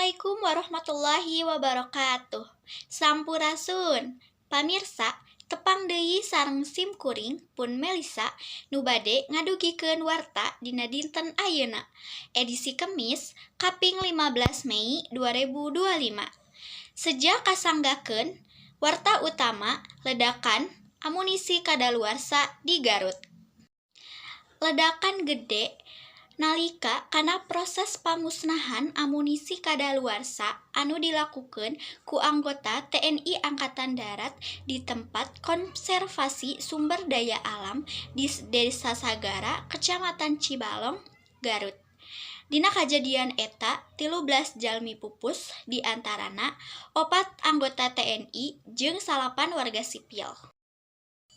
Assalamualaikum warahmatullahi wabarakatuh. Sampurasun. Pamirsa, tepang deui sareng sim kuring pun Melisa nu bade ngadugikeun warta dina dinten ayeuna. Edisi Kemis, kaping 15 Mei 2025. Seja kasanggakeun warta utama, ledakan amunisi kadaluarsa di Garut. Ledakan gede nalika kana proses pamusnahan amunisi kadaluarsa anu dilakukeun ku anggota TNI Angkatan Darat di tempat konservasi sumber daya alam di Desa Sagara, Kecamatan Cibalong, Garut. Dina kajadian eta 13 jalmi pupus, di antarana opat anggota TNI jeung salapan warga sipil.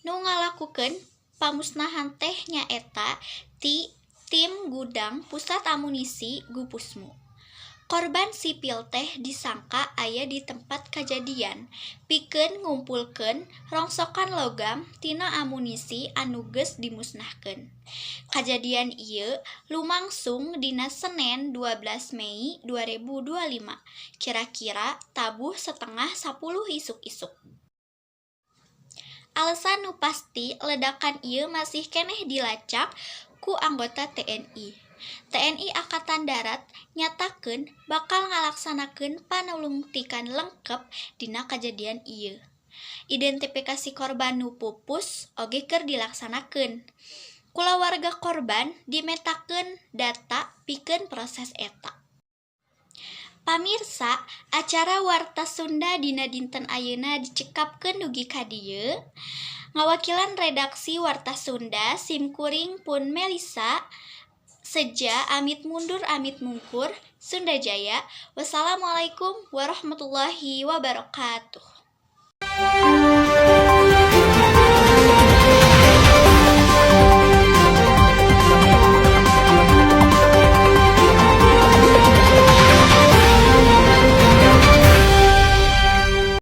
Nu ngalakukeun pamusnahan teh nyaeta ti tim Gudang Pusat Amunisi Gupusmu. Korban sipil teh disangka aya di tempat kajadian pikeun ngumpulkeun rongsokan logam tina amunisi anu geus dimusnahkeun. Kajadian ieu lumangsung dina Senen 12 Mei 2025 kira-kira tabuh 9.30 isuk-isuk. Alesan nu pasti ledakan ieu masih keneh dilacak ku anggota TNI. TNI Angkatan Darat nyatakeun bakal ngalaksanakeun panulungtikan lengkep dina kajadian ieu. Identifikasi korban nu pupus oge keur dilaksanakeun. Kulawarga korban dimentakeun data pikeun proses eta. Pamirsa, acara Warta Sunda dina dinten ayeuna dicekapkeun dugi ka dieu. Ngawakilan redaksi Warta Sunda, sim kuring pun Melisa seja amit mundur amit mungkur. Sunda Jaya. Wassalamualaikum warahmatullahi wabarakatuh.